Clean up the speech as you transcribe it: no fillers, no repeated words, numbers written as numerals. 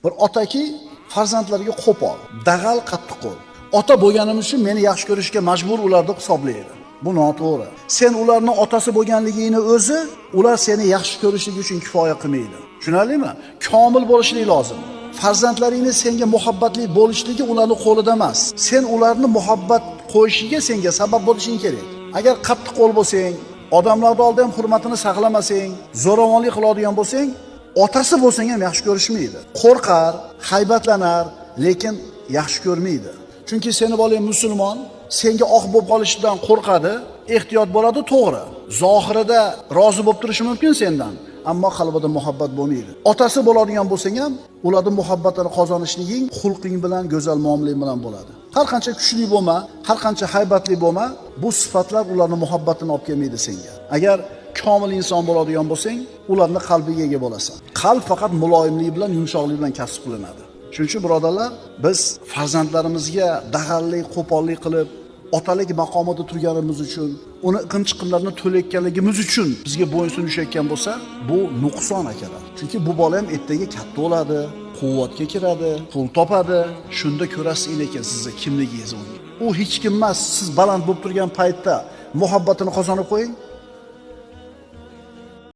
Bir otaki farzandlariga qo'pol, dag'al, qattiqqo'l. Ota bo'lganim uchun meni yaxshi ko'rishga majbur ular deb hisoblaydi. Bu noto'g'ri. Sen ularning otasi bo'lganligingni o'zi ular seni yaxshi ko'rishligi uchun kifoya qilmaydi. Tushunarlimi? Komil bo'lishlik lozim. Farzandlaringni senga muhabbatli bo'lishligi ularning qo'lida emas. Sen ularni muhabbat qo'yishiga senga sabab bo'lishing kerak. Agar qattiqqo'l bo'lsang, odamlarning oldida ham hurmatini saqlamasang, zo'ravonlik qiladigan bo'lsang, otasi bo'lsang ham yaxshi ko'rishmaydi. Qo'rqar, haybatlanar, lekin yaxshi ko'rmaydi. Chunki seni bolang musulmon, senga oq bo'lib qolishidan qo'rqadi, ehtiyot bo'ladi, to'g'ri. Zohirida rozi bo'lib turishi mumkin sendan, ammo qalbida muhabbat bo'lmaydi. Otasi bo'ladigan bo'lsang ham, ularning muhabbatini qozonishliging xulqing bilan, go'zal muomalang bilan bo'ladi. Har qancha kuchli bo'lma, har qancha haybatli bo'lma, bu sifatlar ularning muhabbatini olib kelmaydi senga. Agar komil inson bo'ladigan bo'lsang, ularning qalbiga ega bo'lasan. Qalb faqat muloyimlik bilan, yumshoqlik bilan kasb qilinadi. Shuning uchun birodarlar, biz farzandlarimizga dag'allik, qo'pollik qilib, otalik maqomida turganimiz uchun, uni iqim-chiqimlarini to'layotganligimiz uchun bizga bo'ysunishayotgan bo'lsa, bu nuqson akalar. Chunki bu bola ham ertaga katta bo'ladi, quvvatga kiradi, pul topadi. Shunda ko'rasiz lekin sizni kimligingiz unga. U hech kim emas, siz baland bo'lib turgan paytda muhabbatini qozonib qo'ying.